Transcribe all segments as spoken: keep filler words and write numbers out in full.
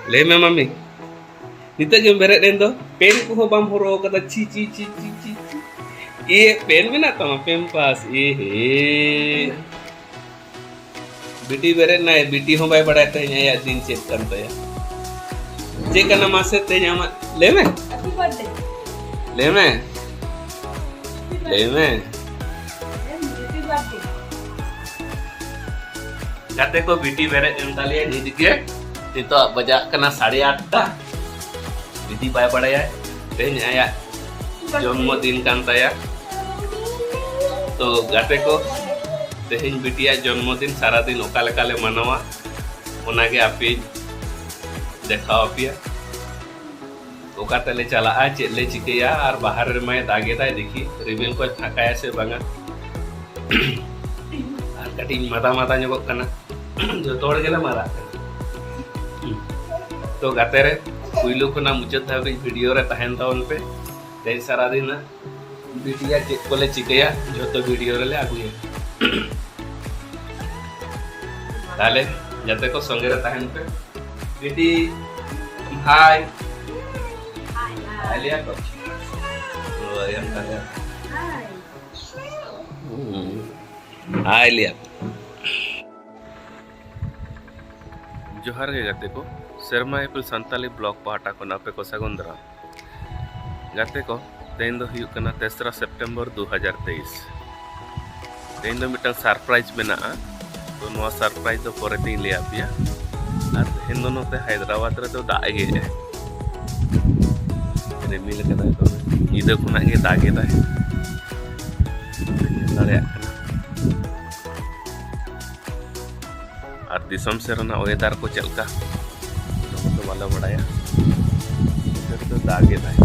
ᱞᱟᱹᱭ ᱢᱮ ᱢᱟᱢᱤ, ᱱᱤᱛᱚᱜ ᱜᱮᱢ ᱵᱮᱨᱮᱫ ᱮᱱ ᱫᱚ, ᱯᱮᱱ ᱠᱚᱦᱚᱸ ᱵᱟᱢ ᱦᱚᱨᱚᱜ ᱟᱠᱟᱫᱟ᱾ ᱪᱷᱤ ᱪᱷᱤ ᱪᱷᱤ ᱪᱷᱤ ᱪᱷᱤ ᱪᱷᱤ᱾ ᱤᱭᱟᱹ, ᱯᱮᱱ ᱢᱮᱱᱟᱜ ᱛᱟᱢᱟ, ᱯᱮᱢᱯᱟᱥ? ᱮ ᱦᱮ᱾ ᱵᱤᱴᱤ ᱵᱮᱨᱮᱫ ᱱᱟᱭ, ᱵᱤᱴᱤ ᱦᱚᱸ ᱵᱟᱭ ᱵᱟᱲᱟᱭᱟ ᱛᱮᱦᱮᱧ ᱟᱭᱟᱜ ᱫᱤᱱ ᱪᱮᱫ ᱠᱟᱱ ᱛᱟᱭᱟ᱾ ᱪᱮᱫ ᱠᱟᱱᱟ ᱢᱟᱥᱮ ᱛᱮᱦᱮᱧ ᱟᱢᱟᱜ? ᱞᱟᱹᱭ ᱢᱮ᱾ Happy birthday. ᱞᱟᱹᱭ ᱢᱮ᱾ ᱞᱟᱹᱭ ᱢᱮ᱾ Happy birthday. ᱜᱟᱛᱮ ᱠᱚ, ᱵᱤᱴᱤ ᱵᱮᱨᱮᱫ ᱮᱱ ᱛᱟᱞᱮᱭᱟ ᱱᱤᱛ ᱜᱮ᱾ ᱱᱤᱛᱚᱜ ᱵᱟᱡᱟᱜ ᱠᱟᱱᱟ ᱥᱟᱲᱮ ᱟᱴᱴᱟ᱾ ᱵᱤᱴᱤ ᱵᱟᱭ ᱵᱟᱲᱟᱭᱟ ᱛᱮᱦᱮᱧ ᱟᱭᱟᱜ ᱡᱚᱱᱢᱚ ᱫᱤᱱ ᱠᱟᱱ ᱛᱟᱭᱟ᱾ ᱛᱚ ᱜᱟᱛᱮ ᱠᱚ, ᱛᱮᱦᱮᱧ ᱵᱤᱴᱤᱭᱟᱜ ᱡᱚᱱᱢᱚ ᱫᱤᱱ ᱥᱟᱨᱟ ᱫᱤᱱ ᱚᱠᱟ ᱞᱮᱠᱟ ᱞᱮ ᱢᱟᱱᱟᱣᱟ, ᱚᱱᱟᱜᱮ ᱟᱯᱮᱧ ᱫᱮᱠᱷᱟᱣ ᱟᱯᱮᱭᱟ᱾ ᱚᱠᱟ ᱛᱮᱞᱮ ᱪᱟᱞᱟᱜᱼᱟ, ᱪᱮᱫ ᱞᱮ ᱪᱤᱠᱟᱹᱭᱟ, ᱟᱨ ᱵᱟᱦᱟᱨ ᱨᱮᱢᱟᱭ ᱫᱟᱜᱮᱫᱟᱭ, ᱫᱮᱠᱷᱤ ᱨᱤᱢᱤᱞ ᱠᱚᱭ ᱯᱷᱟᱸᱠᱟᱭᱟ ᱥᱮ ᱵᱟᱝᱟ᱾ ᱟᱨ ᱠᱟᱹᱴᱤᱡ ᱢᱟᱫᱟ ᱢᱟᱫᱟ ᱧᱚᱜᱚᱜ ᱠᱟᱱᱟ᱾ ᱡᱚᱛᱚ ᱦᱚᱲ ᱜᱮᱞᱮ ᱢᱟᱫᱟᱜ ᱠᱟᱱᱟ᱾ ᱛᱚ ᱜᱟᱛᱮ ᱨᱮ, ᱯᱩᱭᱞᱩ ᱠᱷᱚᱱᱟᱜ ᱢᱩᱪᱟᱹᱫ ᱫᱷᱟᱹᱵᱤᱡ ᱵᱷᱤᱰᱤᱭᱳ ᱨᱮ ᱛᱟᱦᱮᱱ ᱛᱟᱵᱚᱱ ᱯᱮ᱾ ᱛᱮᱦᱮᱧ ᱥᱟᱨᱟᱫᱤᱱ ᱵᱤᱴᱤᱭᱟ ᱪᱮᱫ ᱠᱚᱞᱮ ᱪᱤᱠᱟᱹᱭᱟ, ᱡᱷᱚᱛᱚ ᱵᱷᱤᱰᱤᱭᱳ ᱨᱮᱞᱮ ᱟᱹᱜᱩᱭᱟ᱾ ᱛᱟᱦᱞᱮ ᱡᱟᱛᱮ ᱠᱚ ᱥᱚᱸᱜᱮ ᱨᱮ ᱛᱟᱦᱮᱱ ᱯᱮ᱾ ᱵᱤᱴᱤ, ᱦᱟᱭ᱾ ᱦᱟᱭ ᱞᱟᱹᱭᱟ ᱠᱚ᱾ ᱦᱳᱭ, ᱚᱱᱠᱟ ᱜᱮ᱾ ᱦᱟᱭ ᱞᱟᱹᱭᱟ ᱠᱚ᱾ ᱡᱚᱦᱟᱨ ᱜᱮ ᱜᱟᱛᱮ ᱠᱚ, ᱥᱮᱨᱢᱟ ᱤᱯᱤᱞ ᱥᱟᱱᱛᱟᱞᱤ ᱵᱞᱚᱜ ᱯᱟᱦᱴᱟ ᱠᱷᱚᱱ ᱟᱯᱮ ᱠᱚ ᱥᱟᱹᱜᱩᱱ ᱫᱟᱨᱟᱢ᱾ ᱜᱟᱛᱮ ᱠᱚ, ᱛᱮᱦᱮᱧ ᱫᱚ ᱦᱩᱭᱩᱜ ᱠᱟᱱᱟ ᱛᱮᱥᱨᱟ ᱥᱮᱯᱴᱮᱢᱵᱚᱨ ᱫᱩ ᱦᱟᱡᱟᱨ ᱛᱮᱭᱤᱥ᱾ ᱛᱮᱦᱮᱧ ᱫᱚ ᱢᱤᱫᱴᱟᱝ ᱥᱟᱨᱯᱨᱟᱭᱤᱡᱽ ᱢᱮᱱᱟᱜᱼᱟ, ᱛᱚ ᱱᱚᱣᱟ ᱥᱟᱨᱯᱨᱟᱭᱤᱡᱽ ᱫᱚ ᱯᱚᱨᱮ ᱛᱮᱧ ᱞᱟᱹᱭ ᱟᱯᱮᱭᱟ᱾ ᱟᱨ ᱛᱮᱦᱮᱧ ᱫᱚ ᱱᱚᱛᱮ ᱦᱟᱭᱫᱨᱟᱵᱟᱫᱽ ᱨᱮᱫᱚ ᱫᱟᱜ ᱮ ᱜᱮ, ᱨᱤᱢᱤᱞ ᱠᱟᱫᱟᱭ ᱫᱚᱢᱮ, ᱧᱤᱫᱟᱹ ᱠᱷᱚᱱᱟᱜ ᱜᱮ ᱫᱟᱜ ᱮᱫᱟᱭ, ᱧᱮᱞ ᱫᱟᱲᱮᱭᱟᱜ ᱠᱟᱱᱟ᱾ ᱟᱨ ᱫᱤᱥᱚᱢ ᱥᱮᱫ ᱨᱮᱱᱟᱜ ᱚᱭᱮᱫᱟᱨ ᱠᱚ ᱪᱮᱫ ᱞᱮᱠᱟ, ᱚᱱᱟ ᱠᱚᱫᱚ ᱵᱟᱞᱮ ᱵᱟᱲᱟᱭᱟ᱾ ᱱᱚᱛᱮ ᱨᱮᱫᱚ ᱫᱟᱜ ᱮᱫᱟᱭ᱾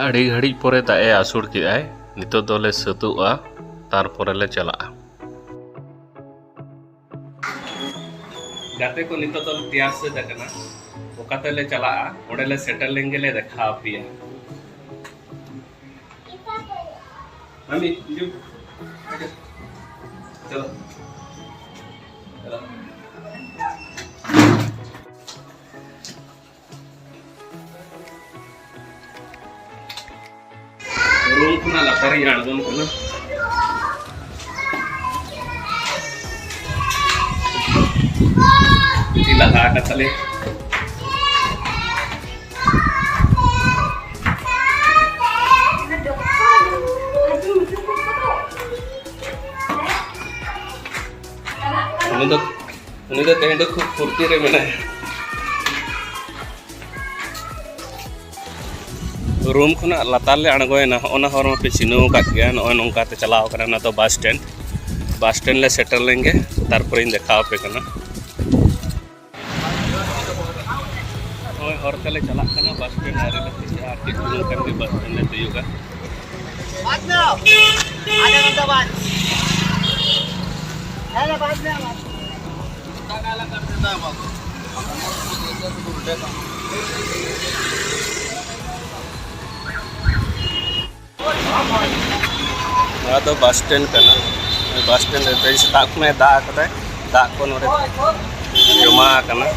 ᱟᱹᱰᱤ ᱜᱷᱟᱹᱲᱤᱡ ᱯᱚᱨᱮ ᱫᱟᱜ ᱮ ᱟᱹᱥᱩᱲ ᱠᱮᱫᱟᱭ᱾ ᱱᱤᱛᱚᱜ ᱫᱚᱞᱮ ᱥᱟᱹᱛᱩᱜᱼᱟ, ᱛᱟᱨᱯᱚᱨᱮ ᱞᱮ ᱪᱟᱞᱟᱜᱼᱟ᱾ ᱜᱟᱛᱮ ᱠᱚ, ᱱᱤᱛᱚᱜ ᱫᱚᱞᱮ ᱛᱮᱭᱟᱨ ᱥᱟᱹᱛ ᱟᱠᱟᱱᱟ᱾ ᱛᱚ ᱚᱠᱟ ᱛᱮᱞᱮ ᱪᱟᱞᱟᱜᱼᱟ, ᱚᱸᱰᱮ ᱞᱮ ᱥᱮᱴᱮᱨ ᱞᱮᱱ ᱜᱮᱞᱮ ᱫᱮᱠᱷᱟᱣ ᱟᱯᱮᱭᱟ᱾ ᱢᱟᱢᱤ, ᱦᱤᱡᱩᱜ᱾ ᱦᱤᱡᱩᱜ᱾ ᱪᱚᱞᱚ᱾ ᱪᱚᱞᱚ᱾ ᱨᱩᱢ ᱠᱷᱚᱱᱟᱜ ᱞᱟᱛᱟᱨ ᱤᱧ ᱟᱬᱜᱚᱱ ᱠᱟᱱᱟ᱾ ᱤᱫᱤ ᱞᱟᱦᱟ ᱟᱠᱟᱫ ᱛᱟᱞᱮ᱾ ᱩᱱᱤ ᱫᱚ, ᱩᱱᱤ ᱫᱚ ᱛᱮᱦᱮᱧ ᱫᱚ ᱠᱷᱩᱵ ᱯᱷᱩᱨᱛᱤ ᱨᱮ ᱢᱮᱱᱟᱭᱟ᱾ ᱨᱩᱢ ᱠᱷᱚᱱᱟᱜ ᱞᱟᱛᱟᱨ ᱞᱮ ᱟᱬᱜᱚᱭᱮᱱᱟ᱾ ᱦᱚᱸᱜᱼᱚ ᱱᱟ ᱦᱚᱨ ᱢᱟᱯᱮ ᱪᱤᱱᱦᱟᱹᱣ ᱟᱠᱟᱫ ᱜᱮᱭᱟ, ᱱᱚᱜᱼᱚᱭ ᱱᱚᱝᱠᱟ ᱛᱮ ᱪᱟᱞᱟᱣ ᱠᱟᱱᱟ᱾ ᱚᱱᱟ ᱫᱚ ᱵᱟᱥ ᱥᱴᱮᱱᱰ᱾ ᱵᱟᱥ ᱥᱴᱮᱱᱰ ᱞᱮ ᱥᱮᱴᱮᱨ ᱞᱮᱱ ᱜᱮ, ᱛᱟᱨᱯᱚᱨᱮᱧ ᱫᱮᱠᱷᱟᱣ ᱟᱯᱮ ᱠᱟᱱᱟ᱾ ᱱᱚᱜᱼᱚᱭ ᱦᱚᱨ ᱛᱮᱞᱮ ᱪᱟᱞᱟᱜ ᱠᱟᱱᱟ, ᱵᱟᱥ ᱥᱴᱮᱱᱰ ᱟᱹᱣᱨᱤ ᱞᱮ ᱛᱤᱭᱳᱜᱟ, ᱟᱨ ᱠᱤᱪᱷᱩ ᱠᱷᱟᱱ ᱜᱮ ᱵᱟᱥ ᱥᱴᱮᱱᱰ ᱞᱮ ᱛᱤᱭᱳᱜᱟ᱾ ᱵᱟᱫ ᱢᱮ, ᱟᱫᱷᱟ ᱜᱷᱚᱱᱴᱟ ᱵᱟᱫ᱾ ᱦᱮᱸ, ᱵᱟᱫ ᱢᱮ, ᱵᱟᱫ ᱢᱮ᱾ ᱱᱚᱣᱟ ᱫᱚ ᱵᱟᱥ ᱥᱴᱮᱱᱰ ᱠᱟᱱᱟ᱾ ᱵᱟᱥ ᱥᱴᱮᱱᱰ ᱨᱮ ᱛᱮᱦᱮᱧ ᱥᱮᱛᱟᱜ ᱠᱷᱚᱱᱮ ᱫᱟᱜ ᱟᱠᱟᱫᱟᱭ᱾ ᱫᱟᱜ ᱠᱚ ᱱᱚᱰᱮ ᱡᱚᱢᱟ ᱟᱠᱟᱱᱟ᱾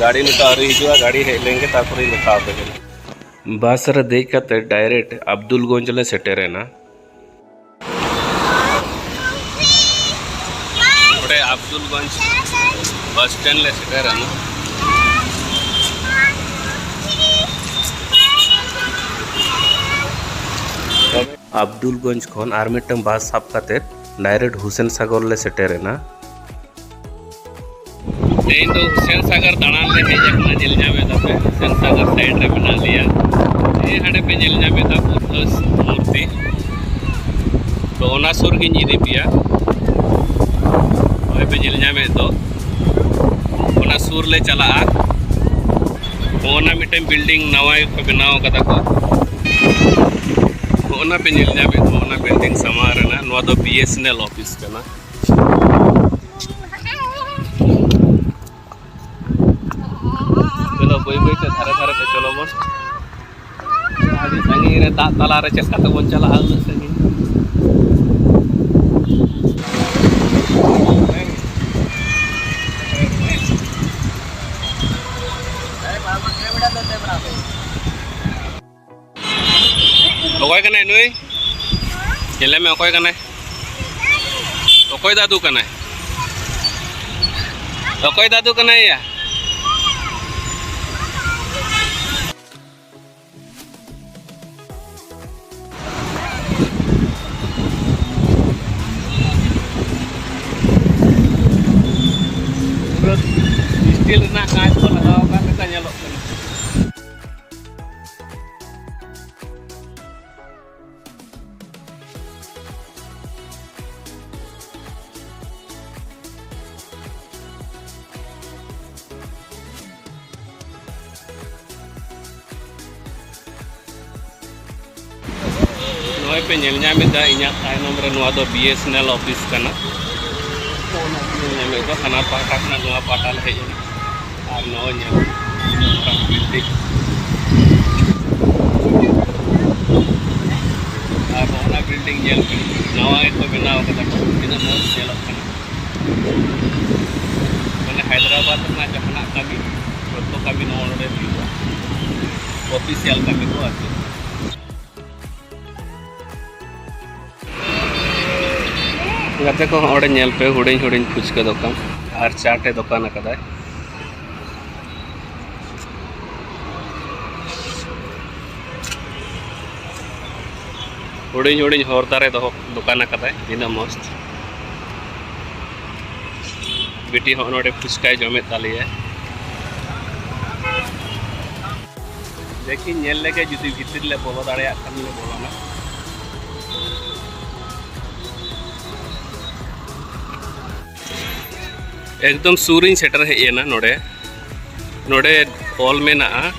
ᱜᱟᱹᱰᱤ ᱱᱤᱛᱚᱜ ᱟᱹᱣᱨᱤ ᱦᱤᱡᱩᱜᱼᱟ᱾ ᱜᱟᱹᱰᱤ ᱦᱮᱡ ᱞᱮᱱᱜᱮ ᱛᱟᱨᱯᱚᱨᱮᱧ ᱫᱮᱠᱷᱟᱣ ᱟᱯᱮ ᱠᱟᱱᱟ᱾ ᱵᱟᱥ ᱨᱮ ᱫᱮᱡ ᱠᱟᱛᱮ ᱰᱟᱭᱨᱮᱠᱴ ᱟᱵᱫᱩᱞᱜᱚᱸᱡᱽ ᱞᱮ ᱥᱮᱴᱮᱨᱮᱱᱟ᱾ ᱱᱚᱰᱮ ᱟᱵᱫᱩᱞᱜᱚᱸᱡᱽ ᱵᱟᱥ ᱥᱴᱮᱱᱰ ᱞᱮ ᱥᱮᱴᱮᱨᱮᱱᱟ᱾ ᱟᱵᱫᱩᱞᱜᱚᱸᱡᱽ ᱠᱷᱚᱱ ᱟᱨ ᱢᱤᱫᱴᱟᱝ ᱵᱟᱥ ᱥᱟᱵ ᱠᱟᱛᱮ ᱰᱟᱭᱨᱮᱠᱴ ᱦᱩᱥᱮᱱ ᱥᱟᱜᱚᱨ ᱞᱮ ᱥᱮᱴᱮᱨᱮᱱᱟ᱾ ᱛᱮᱦᱮᱧ ᱫᱚ ᱦᱩᱥᱮᱱ ᱥᱟᱜᱚᱨ ᱫᱟᱬᱟᱱ ᱞᱮ ᱦᱮᱡ ᱟᱠᱟᱱᱟ᱾ ᱧᱮᱞ ᱧᱟᱢᱮᱫ ᱛᱟᱯᱮ ᱦᱩᱥᱮᱱ ᱥᱟᱜᱚᱨ ᱥᱟᱭᱤᱰ ᱨᱮ ᱢᱮᱱᱟᱜ ᱞᱮᱭᱟ᱾ ᱦᱮᱸ, ᱦᱟᱸᱰᱮ ᱯᱮ ᱧᱮᱞ ᱧᱟᱢᱮᱫᱟ ᱵᱩᱫᱽᱫᱷᱚ ᱢᱩᱨᱛᱤ᱾ ᱛᱚ ᱚᱱᱟ ᱥᱩᱨ ᱜᱤᱧ ᱤᱫᱤ ᱯᱮᱭᱟ᱾ ᱱᱚᱜᱼᱚᱭ ᱯᱮ ᱧᱮᱞ ᱧᱟᱢᱮᱫ ᱫᱚ, ᱚᱱᱟ ᱥᱩᱨ ᱞᱮ ᱪᱟᱞᱟᱜᱼᱟ᱾ ᱚᱱᱟ ᱢᱤᱫᱴᱮᱱ ᱵᱤᱞᱰᱤᱝ ᱱᱟᱣᱟ ᱜᱮᱠᱚ ᱵᱮᱱᱟᱣ ᱠᱟᱫᱟ ᱠᱚ᱾ ᱚᱱᱟ ᱯᱮ ᱧᱮᱞ ᱧᱟᱢᱮᱫ ᱫᱚ, ᱚᱱᱟ ᱵᱤᱞᱰᱤᱝ ᱥᱟᱢᱟᱝ ᱨᱮᱱᱟᱜ, ᱱᱚᱣᱟ ᱫᱚ B S N L office ᱠᱟᱱᱟ᱾ ᱨᱮ ᱫᱟᱜ ᱛᱟᱞᱟ ᱨᱮ ᱪᱮᱫ ᱞᱮᱠᱟᱛᱮ ᱵᱚᱱ ᱪᱟᱞᱟᱜᱼᱟ ᱩᱱᱟᱹᱜ ᱥᱟᱺᱜᱤᱧ? ᱚᱠᱚᱭ ᱠᱟᱱᱟᱭ ᱱᱩᱭ? ᱧᱮᱞᱮ ᱢᱮ, ᱚᱠᱚᱭ ᱠᱟᱱᱟᱭ? ᱚᱠᱚᱭ ᱫᱟᱫᱩ ᱠᱟᱱᱟᱭ? ᱚᱠᱚᱭ ᱫᱟᱫᱩ ᱠᱟᱱᱟᱭ ᱭᱟ? ᱯᱩᱨᱟᱹ ᱥᱴᱤᱞ ᱨᱮᱱᱟᱜ ᱠᱟᱸᱪ ᱠᱚ ᱞᱟᱜᱟᱣ ᱟᱠᱟᱫ ᱞᱮᱠᱟ ᱧᱮᱞᱚᱜ ᱠᱟᱱᱟ᱾ ᱱᱚᱜᱼᱚᱭ ᱯᱮ ᱧᱮᱞ ᱧᱟᱢ ᱮᱫᱟ, ᱤᱧᱟᱹᱜ ᱛᱟᱭᱱᱚᱢ ᱨᱮ ᱱᱚᱣᱟ ᱫᱚ B S N L office ᱠᱟᱱᱟ᱾ ᱱᱚᱜᱼᱚᱭ ᱯᱮ ᱧᱮᱞ ᱧᱟᱢ ᱮᱫᱟ, ᱦᱟᱱᱟ ᱯᱟᱦᱴᱟ ᱠᱷᱚᱱᱟᱜ ᱱᱚᱣᱟ ᱯᱟᱦᱴᱟ ᱞᱮ ᱦᱮᱡ ᱮᱱᱟ᱾ ᱟᱨ ᱱᱚᱜᱼᱚᱭ ᱧᱮᱞ ᱢᱟᱨᱟᱝ ᱵᱤᱞᱰᱤᱝ, ᱟᱨ ᱱᱚᱜᱼᱚ ᱱᱟ ᱵᱤᱞᱰᱤᱝ ᱧᱮᱞ ᱯᱮ, ᱱᱟᱣᱟ ᱜᱮᱠᱚ ᱵᱮᱱᱟᱣ ᱠᱟᱫᱟ ᱠᱚ, ᱛᱤᱱᱟᱹᱜ ᱢᱚᱡᱽ ᱧᱮᱞᱚᱜ ᱠᱟᱱᱟ᱾ ᱢᱟᱱᱮ ᱦᱟᱭᱫᱨᱟᱵᱟᱫᱽ ᱨᱮᱱᱟᱜ ᱡᱟᱦᱟᱱᱟᱜ ᱠᱟᱹᱢᱤ, ᱡᱚᱛᱚ ᱠᱟᱹᱢᱤ ᱱᱚᱣᱟ ᱱᱚᱰᱮ ᱦᱩᱭᱩᱜᱼᱟ, ᱚᱯᱷᱤᱥᱤᱭᱟᱞ ᱠᱟᱹᱢᱤ ᱠᱚ ᱟᱨᱠᱤ᱾ ᱜᱟᱛᱮ ᱠᱚ, ᱚᱸᱰᱮ ᱧᱮᱞ ᱯᱮ, ᱦᱩᱰᱤᱧ ᱦᱩᱰᱤᱧ ᱯᱷᱩᱪᱠᱟᱹ ᱫᱚᱠᱟᱱ ᱟᱨ ᱪᱟᱴ ᱮ ᱫᱚᱠᱟᱱ ᱟᱠᱟᱫᱟᱭ᱾ ᱦᱩᱰᱤᱧ ᱦᱩᱰᱤᱧ ᱦᱚᱨ ᱫᱷᱟᱨᱮ ᱫᱚᱦᱚ ᱫᱚᱠᱟᱱ ᱟᱠᱟᱫᱟᱭ, ᱛᱤᱱᱟᱹᱜ ᱢᱚᱡᱽ᱾ ᱵᱤᱴᱤ ᱦᱚᱸ ᱱᱚᱰᱮ ᱯᱷᱩᱪᱠᱟᱭ ᱡᱚᱢᱮᱫ ᱛᱟᱞᱮᱭᱟ᱾ ᱫᱮᱠᱷᱤ, ᱧᱮᱞ ᱞᱮᱜᱮ, ᱡᱩᱫᱤ ᱵᱷᱤᱛᱤᱨ ᱞᱮ ᱵᱚᱞᱚ ᱫᱟᱲᱮᱭᱟᱜ ᱠᱷᱟᱱ ᱞᱮ ᱵᱚᱞᱚᱱᱟ᱾ ᱮᱠᱫᱚᱢ ᱥᱩᱨ ᱨᱤᱧ ᱥᱮᱴᱮᱨ ᱦᱮᱡ ᱮᱱᱟ ᱱᱚᱰᱮ᱾ ᱱᱚᱰᱮ ᱚᱞ ᱢᱮᱱᱟᱜᱼᱟ,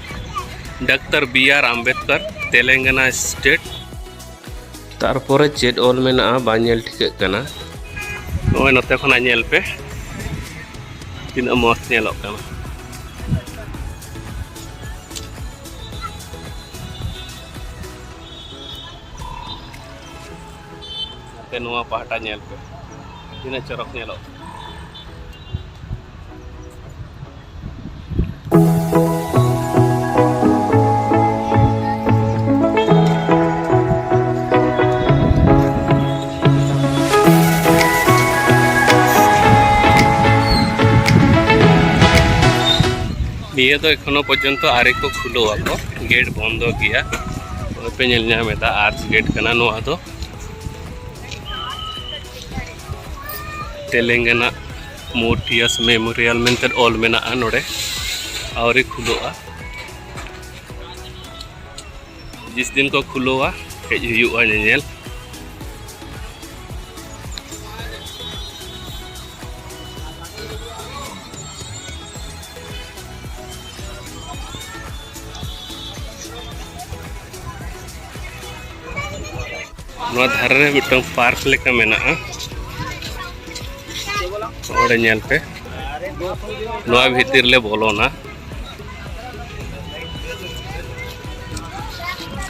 doctor B R Ambedkar, Telangana state. ᱛᱟᱨᱯᱚᱨᱮ ᱪᱮᱫ ᱚᱞ ᱢᱮᱱᱟᱜᱼᱟ ᱵᱟᱝ ᱧᱮᱞ ᱴᱷᱤᱠᱟᱹᱜ ᱠᱟᱱᱟ᱾ ᱱᱚᱜᱼᱚᱭ ᱱᱚᱛᱮ ᱠᱷᱚᱱᱟᱜ ᱧᱮᱞ ᱯᱮ, ᱛᱤᱱᱟᱹᱜ ᱢᱚᱡᱽ ᱧᱮᱞᱚᱜ ᱠᱟᱱᱟ᱾ ᱱᱚᱣᱟ ᱯᱟᱦᱴᱟ ᱧᱮᱞ ᱯᱮ, ᱛᱤᱱᱟᱹᱜ ᱪᱚᱨᱚᱠ ᱧᱮᱞᱚᱜ᱾ ᱱᱤᱭᱟᱹ ᱫᱚ ᱮᱠᱷᱚᱱᱳ ᱯᱚᱨᱡᱚᱱᱛᱚ ᱟᱹᱣᱨᱤ ᱠᱚ ᱠᱷᱩᱞᱟᱹᱣ ᱟᱠᱚ, ᱜᱮᱴ ᱵᱚᱱᱫᱚ ᱜᱮᱭᱟ᱾ ᱱᱚᱜᱼᱚᱭ ᱯᱮ ᱧᱮᱞ ᱧᱟᱢ ᱮᱫᱟ, ᱟᱨᱪ ᱜᱮᱴ ᱠᱟᱱᱟ ᱱᱚᱣᱟ ᱫᱚ᱾ ᱛᱮᱞᱮᱝᱜᱟᱱᱟ ᱢᱳᱨᱴᱤᱭᱟᱥ ᱢᱮᱢᱳᱨᱤᱭᱟᱞ ᱢᱮᱱᱛᱮ ᱚᱞ ᱢᱮᱱᱟᱜᱼᱟ ᱱᱚᱰᱮ, ᱟᱹᱣᱨᱤ ᱠᱷᱩᱞᱟᱹᱜᱼᱟ᱾ ᱡᱤᱥ ᱫᱤᱱ ᱠᱚ ᱠᱷᱩᱞᱟᱹᱣᱟ, ᱦᱮᱡ ᱦᱩᱭᱩᱜᱼᱟ ᱧᱮᱧᱮᱞ᱾ ᱱᱚᱣᱟ ᱫᱷᱟᱨᱮ ᱨᱮ ᱢᱤᱫᱴᱟᱝ ᱯᱟᱨᱠ ᱞᱮᱠᱟ ᱢᱮᱱᱟᱜᱼᱟ, ᱚᱸᱰᱮ ᱧᱮᱞ ᱯᱮ᱾ ᱱᱚᱣᱟ ᱵᱷᱤᱛᱤᱨ ᱞᱮ ᱵᱚᱞᱚᱱᱟ᱾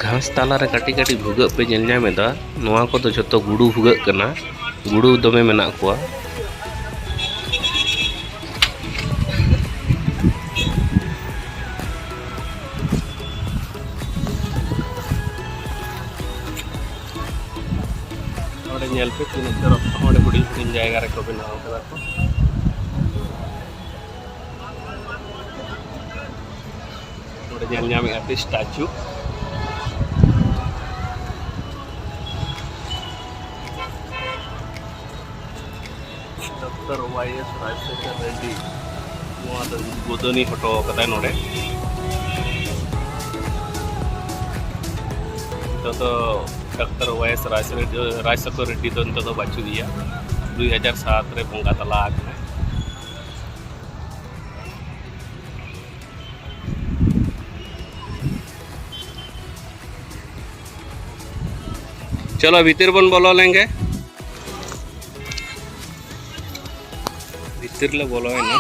ᱜᱷᱟᱥ ᱛᱟᱞᱟᱨᱮ ᱠᱟᱹᱴᱤᱡ ᱠᱟᱹᱴᱤᱡ ᱵᱷᱩᱜᱟᱹᱜ ᱯᱮ ᱧᱮᱞ ᱧᱟᱢ ᱮᱫᱟ, ᱱᱚᱣᱟ ᱠᱚᱫᱚ ᱡᱷᱚᱛᱚ ᱜᱩᱰᱩ ᱵᱷᱩᱜᱟᱹᱜ ᱠᱟᱱᱟ᱾ ᱜᱩᱰᱩ ᱫᱚᱢᱮ ᱢᱮᱱᱟᱜ ᱠᱚᱣᱟ᱾ ᱱᱚᱰᱮ ᱧᱮᱞ ᱯᱮ ᱛᱤᱱᱟᱹᱜ ᱪᱚᱨᱚᱠ, ᱱᱚᱰᱮ ᱦᱩᱰᱤᱧ ᱦᱩᱰᱤᱧ ᱡᱟᱭᱜᱟ ᱨᱮᱠᱚ ᱵᱮᱱᱟᱣ ᱠᱟᱫᱟ ᱠᱚ᱾ ᱱᱚᱰᱮ ᱧᱮᱞ ᱧᱟᱢᱮᱫᱼᱟ ᱯᱮ statue. Doctor Y S Rajasekhar Reddy ᱱᱚᱣᱟ ᱫᱚ ᱩᱫᱵᱳᱫᱚᱱᱤ ᱦᱚᱴᱚ ᱠᱟᱫᱟᱭ ᱱᱚᱰᱮ᱾ ᱱᱤᱛᱚᱜ ᱫᱚ doctor Y S Rajasekhar Reddy, Rajasekhar Reddy ᱫᱚ ᱱᱤᱛᱚᱜ ᱫᱚ ᱵᱟᱹᱪᱩᱜ ᱮᱭᱟ᱾ ᱫᱩᱭ ᱦᱟᱡᱟᱨ ᱥᱟᱛ ᱨᱮ ᱵᱚᱸᱜᱟ ᱛᱟᱞᱟ ᱟᱠᱟᱱᱟᱭ᱾ ᱪᱚᱞᱚ ᱵᱷᱤᱛᱤᱨ ᱵᱚᱱ ᱵᱚᱞᱚ ᱞᱮᱱᱜᱮ᱾ ᱵᱷᱤᱛᱤᱨ ᱞᱮ ᱵᱚᱞᱚᱭᱮᱱᱟ᱾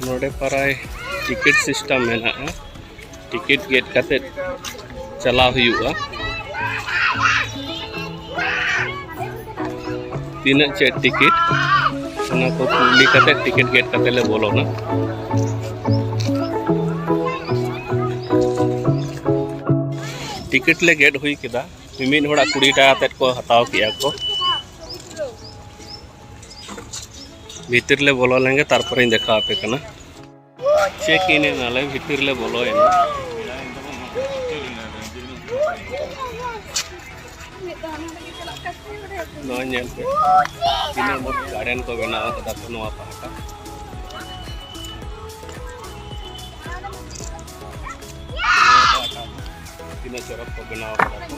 ᱱᱚᱰᱮ ᱯᱨᱟᱭ ᱴᱤᱠᱤᱴ ᱥᱤᱥᱴᱮᱢ ᱢᱮᱱᱟᱜᱼᱟ, ᱴᱤᱠᱤᱴ ᱜᱮᱫ ᱠᱟᱛᱮ ᱪᱟᱞᱟᱣ ᱦᱩᱭᱩᱜᱼᱟ᱾ ᱛᱤᱱᱟᱹᱜ ᱪᱮᱫ ᱴᱤᱠᱤᱴ, ᱚᱱᱟ ᱠᱚ ᱠᱩᱞᱤ ᱠᱟᱛᱮ ᱴᱤᱠᱤᱴ ᱜᱮᱫ ᱠᱟᱛᱮ ᱞᱮ ᱵᱚᱞᱚᱱᱟ᱾ ᱴᱤᱠᱤᱴ ᱞᱮ ᱜᱮᱫ ᱦᱩᱭ ᱠᱮᱫᱟ, ᱢᱤᱢᱤᱫ ᱦᱚᱲᱟᱜ ᱠᱩᱲᱤ ᱴᱟᱠᱟ ᱠᱟᱛᱮ ᱠᱚ ᱦᱟᱛᱟᱣ ᱠᱮᱜᱼᱟ ᱠᱚ᱾ ᱵᱷᱤᱛᱤᱨ ᱞᱮ ᱵᱚᱞᱚ ᱞᱮᱱᱜᱮ, ᱛᱟᱨᱯᱚᱨᱮᱧ ᱫᱮᱠᱷᱟᱣ ᱟᱯᱮ ᱠᱟᱱᱟ᱾ ᱪᱮᱠ ᱤᱱ ᱮᱱᱟᱞᱮ, ᱵᱷᱤᱛᱤᱨ ᱞᱮ ᱵᱚᱞᱚᱭᱮᱱᱟ᱾ ᱱᱚᱣᱟ ᱧᱮᱞ ᱯᱮ, ᱛᱤᱱᱟᱹᱜ ᱢᱚᱡᱽ ᱜᱟᱨᱰᱮᱱ ᱠᱚ ᱵᱮᱱᱟᱣ ᱠᱟᱫᱟ ᱠᱚ ᱱᱚᱣᱟ ᱯᱟᱦᱴᱟ᱾ ᱛᱤᱱᱟᱹᱜ ᱪᱚᱨᱚᱠ ᱠᱚ ᱵᱮᱱᱟᱣ ᱠᱟᱫᱟ ᱠᱚ᱾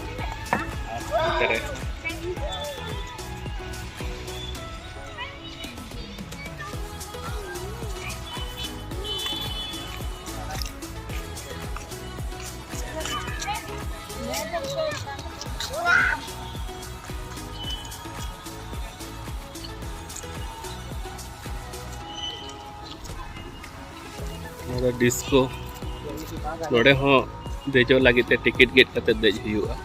ᱟᱨ ᱱᱚᱛᱮ ᱨᱮ ᱱᱚᱣᱟ ᱫᱚ ᱰᱤᱥᱠᱳ᱾ ᱱᱚᱰᱮ ᱦᱚᱸ ᱫᱮᱡᱚᱜ ᱞᱟᱹᱜᱤᱫ ᱛᱮ ᱴᱤᱠᱤᱴ ᱜᱮᱫ ᱠᱟᱛᱮ ᱫᱮᱡ ᱦᱩᱭᱩᱜᱼᱟ᱾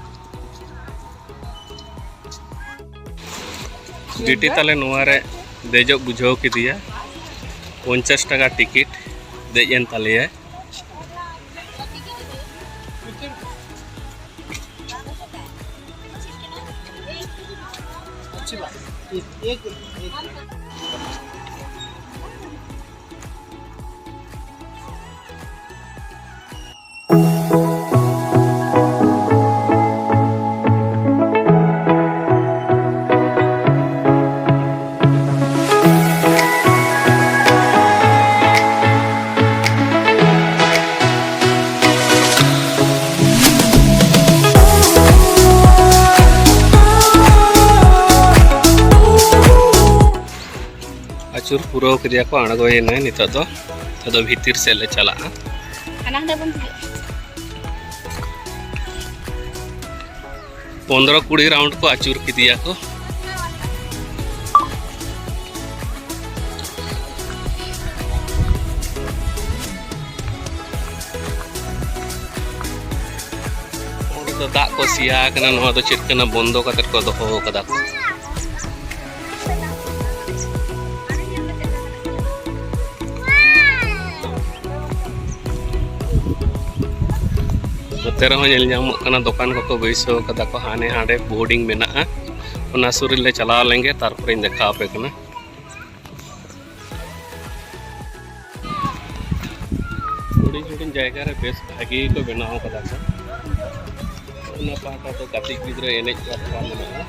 ᱵᱤᱴᱤ ᱛᱟᱞᱮ ᱱᱚᱣᱟ ᱨᱮ ᱫᱮᱡᱚᱜ ᱵᱩᱡᱷᱟᱹᱣ ᱠᱮᱫᱮᱭᱟ, ᱯᱚᱧᱪᱟᱥ ᱴᱟᱠᱟ ᱴᱤᱠᱤᱴ ᱫᱮᱡ ᱮᱱ ᱛᱟᱞᱮᱭᱟᱭ᱾ ᱟᱹᱪᱩᱨ ᱯᱩᱨᱟᱹᱣ ᱠᱮᱫᱮᱭᱟ ᱠᱚ, ᱟᱬᱜᱚᱭᱮᱱᱟᱭ᱾ ᱱᱤᱛᱚᱜ ᱫᱚ, ᱱᱤᱛᱚᱜ ᱫᱚ ᱵᱷᱤᱛᱤᱨ ᱥᱮᱫ ᱞᱮ ᱪᱟᱞᱟᱜᱼᱟ᱾ ᱦᱟᱱᱟ ᱦᱟᱸᱰᱮ ᱵᱚᱱ ᱫᱩᱲᱩᱵ᱾ ᱯᱚᱱᱫᱽᱨᱚ ᱠᱩᱲᱤ ᱨᱟᱣᱩᱱᱰ ᱠᱚ ᱟᱹᱪᱩᱨ ᱠᱮᱫᱮᱭᱟ ᱠᱚ᱾ ᱚᱸᱰᱮ ᱫᱚ ᱫᱟᱜ ᱠᱚ ᱥᱮᱭᱟ ᱟᱠᱟᱱᱟ, ᱱᱚᱣᱟ ᱫᱚ ᱪᱮᱫ ᱠᱟᱱᱟ, ᱵᱚᱱᱫᱚ ᱠᱟᱛᱮ ᱠᱚ ᱫᱚᱦᱚ ᱟᱠᱟᱫᱟ ᱠᱚ᱾ ᱱᱚᱛᱮ ᱨᱮᱦᱚᱸ ᱧᱮᱞ ᱧᱟᱢᱚᱜ ᱠᱟᱱᱟ, ᱫᱚᱠᱟᱱ ᱠᱚᱠᱚ ᱵᱟᱹᱭᱥᱟᱹᱣ ᱠᱟᱫᱟ ᱠᱚ, ᱦᱟᱱᱮ ᱦᱟᱸᱰᱮ ᱵᱳᱨᱰᱤᱝ ᱢᱮᱱᱟᱜᱼᱟ᱾ ᱚᱱᱟ ᱥᱩᱨ ᱨᱮᱞᱮ ᱪᱟᱞᱟᱣ ᱞᱮᱱᱜᱮ, ᱛᱟᱨᱯᱚᱨᱮᱧ ᱫᱮᱠᱷᱟᱣ ᱟᱯᱮ ᱠᱟᱱᱟ᱾ ᱦᱩᱰᱤᱧ ᱦᱩᱰᱤᱧ ᱡᱟᱭᱜᱟ ᱨᱮ ᱵᱮᱥ ᱵᱷᱟᱜᱮ ᱠᱚ ᱵᱮᱱᱟᱣ ᱠᱟᱫᱟ ᱠᱚ᱾ ᱚᱱᱟ ᱯᱟᱦᱴᱟ ᱫᱚ ᱜᱟᱛᱮ ᱜᱤᱫᱽᱨᱟᱹ ᱮᱱᱮᱡ ᱵᱟᱠᱷᱨᱟ ᱢᱮᱱᱟᱜᱼᱟ᱾